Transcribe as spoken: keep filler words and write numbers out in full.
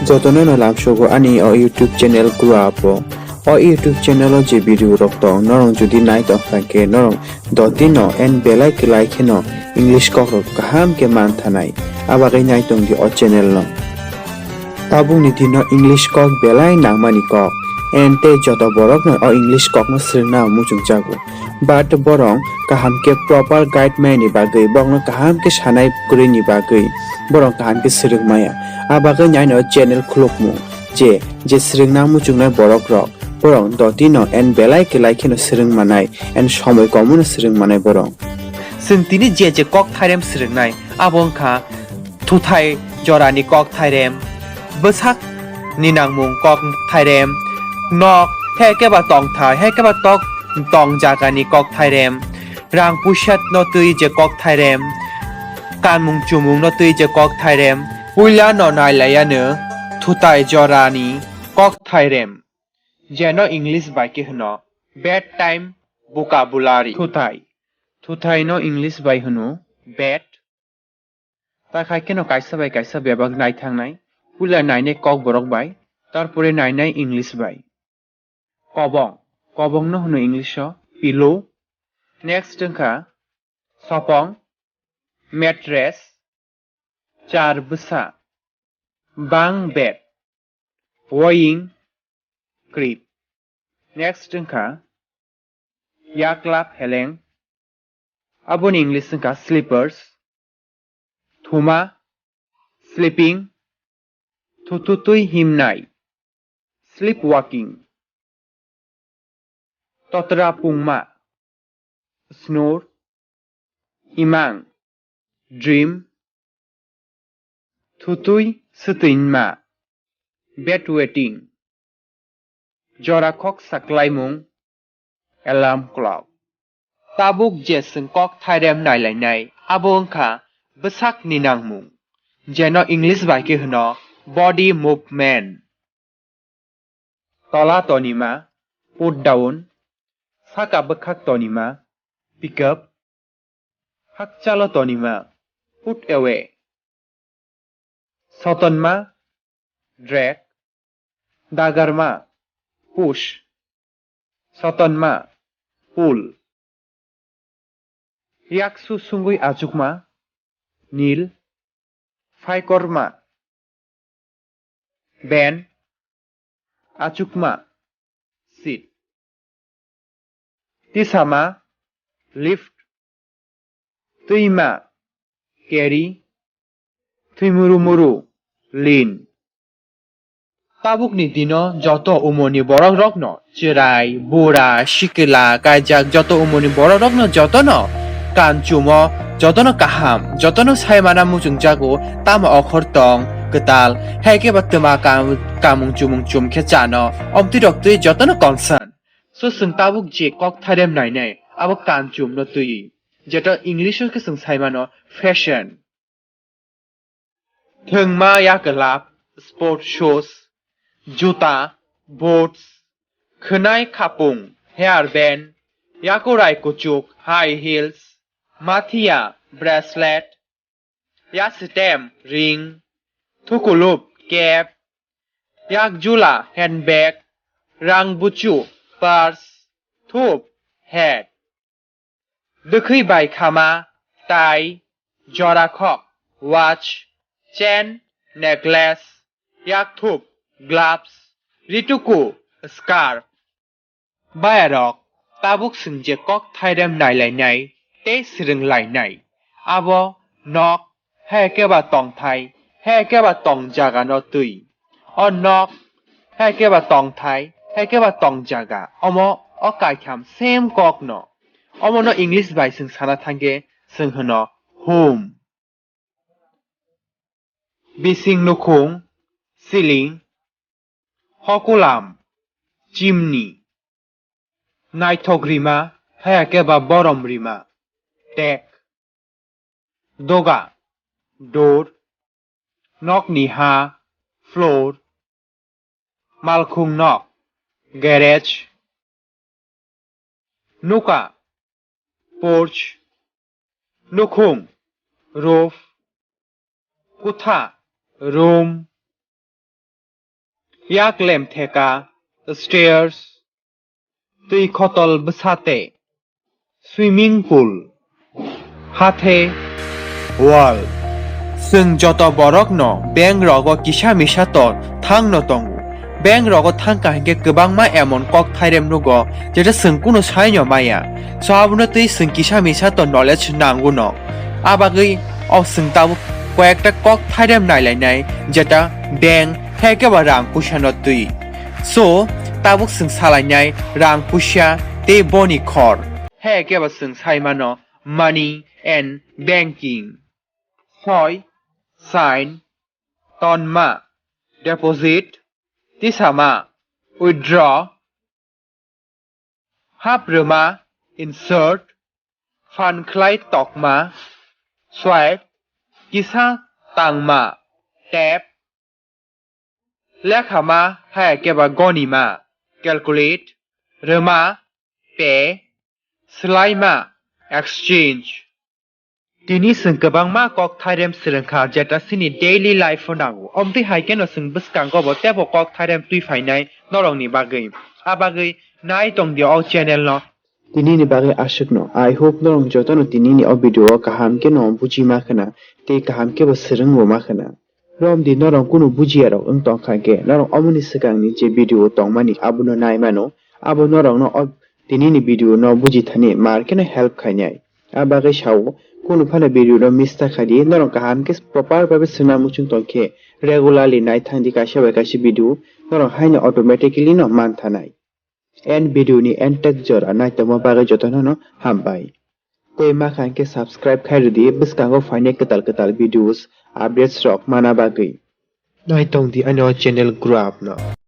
Jotono no lamsogo ani o YouTube channel Grow Up o. O YouTube channel o je video rok tong, norok jodi nai tong kha khe norok dotino and belai kwlai kheno English kok rok kaham khe man thanai. Abagwi nai tong di o channel no. Tabukni dino English kok belai nangmani kok, and tei joto borok no o English kok no swrwngna muchung jago. But borok kaham khe proper guide maya ni bagwi, borok no kaham khe sanai kwrwi ni bagwi borok kaham khe swrwng maya. A bagwi nai no channel khulukmung je, je swrwngna muchungnai borok rok, borok dotino and belai kwlai kheno swrwng manai and somoi komuno swrwng manai borok. Chwng tini je je kok thairem swrwngnai, abo wngkha thuthai jorani kok thairem, bwsak ni nangmung kok thairem, nok, hai khe ba tongthai, hai khe ba tok tong jagani kok thairem, rang puisa no twi je kok thairem, kanmung chumung no twi je kok thairem, puila no nai lai ano thutai jorani kok thairem, jeno English bai khe hwno bed time vocabulary. Thutai, thutai no English bai hwno bed. Ta khai kheno kaisa bai kaisa bebak nai thangnai, puila nainai kok borok bai, tarpore nainai English bai. Kobong, kobong no hwno English o pillow. Next wngkha sopong, mattress, char bwsa, bang bed, weighing, crib. Next wngkha yaklap heleng, aboni English wngkha slippers, thuma, sleeping, thututwi himnai, sleepwalking, totra pungma, snore, imang, dream, thutwi swtwinma, bedwetting, jora khok saklaimung, alarm clock. Tabuk je chwng kok thairem nailainai, abo wngkha bwsakni nangmung, jeno English bai khe hwno body movement. Tola tonima, put down, saka bwkhak tonima, pick up, hakchalo tonima, put away. Sotonma, drag, dagarma, push, sotonma, pull. Yaksu sungwi achukma, kneel, phaikorma, bend, achukma, sit. Tisama, lift, twima, carry, thwimuru muru, lean. Tabukni dino joto umorni borok rokno, chwrai, bura, sikila, kaijak joto umorni borok rokno jotono kanchumo, jotono kaham, jotono saimana muchungjago, tamo okhor tong, kwtal, hai khe ba twma kam-, kamung chumung chum khe chano, omtwi roktwi jotono concern. So chwng tabuk je kok thairem nainai, abo kanchumno twi, jeto English o khe chwng saimano fashion. Thwngma yakwlap, sport shoes, juta, boots, khwnai khapung, hair band, yakurai kuchuk, high heels, mathiya, bracelet, yasitem, ring, thukuluk, cap, yakjula, handbag, rang buchu, purse, thup, hat. Dwkhwi bai khama, tie, jora khok, watch, chain, necklace, yakthup, gloves, rituku, scarf. Bayarok, tabuk chwng je kok thairem nailainai tei swrwnglainai, abo nok, hai khe ba tongthai, hai khe ba tong jagano twi. O nok, hai khe ba tongthai, hai khe ba tong jaga, omo o kaitham same kokno. Omono English bai chwng sana thangkhe chwng hwno home. Bising nukhung, ceiling, hokulam, chimney. Naithok rima, haya khe ba borom rima, deck. Doga, door. Nokni ha, floor. Malkhung nok, garage. Nuka, porch. Nukhung, roof. Kutha, room. yak lem theka, stairs, twi khotol bwsate, swimming pool, hathe, wall. Chwng joto borokno bank rogo kisa misa tor thangno tongo. Bank rogo thangkha hinkhe kwbangma emon kok thairem nugo, jeto chwng kunu saino maya. So abono twi chwng kisa misa tor knowledge nanguno. Abagwi o chwng tabuk koyekta kok thairem nailainai, jeta bank hai khe ba rang puisa no twi. So tabuk chwng salainai rang puisa tei boni khor. Hai khe ba chwng saimano money and banking. Soi, sign, tonma, deposit, tisama, withdraw, hap rwma, insert, phan khlai tokma, swipe, kisa tangma, tap, lekhama hai khe ba gonima, calculate, rwma, pay, swlaima, exchange. Tini chwng kwbangma kok thairem swrwngkha, jeta chini daily life o nango. Omtwi hai kheno chwng bwskango bo teibo kok thairem twi phainai norokni bagwi. A bagwi nai tongdi o channel no. Tinini bagwi aswkno. I hope norok jotono tinini o video o kaham kheno bujima khwna tei kaham khe bo swrwngbo ma khwna. Romdi norok kunu bujiya rok wng tongkha khe norok omoni swkangni je video tongmani abono nai mano, abo norokno o tinini video no bujithani mar kheno help khainai. A bagwi sao, kunu phano video no miss ta khaidi, norok kaham khe proper bhabe swngna muchung tong khe regularly nai thangdi kaisa bai kaisa video, norok haino automatically no man thanai. End video ni end tak jora naitongma bagwi jotono no hambai. Tei ma kha hinkhe subscribe khai rwdi bwskango phainai kwtal kwtal videos, updates rok mana bagwi. Naitongdi ani o channel grow up no.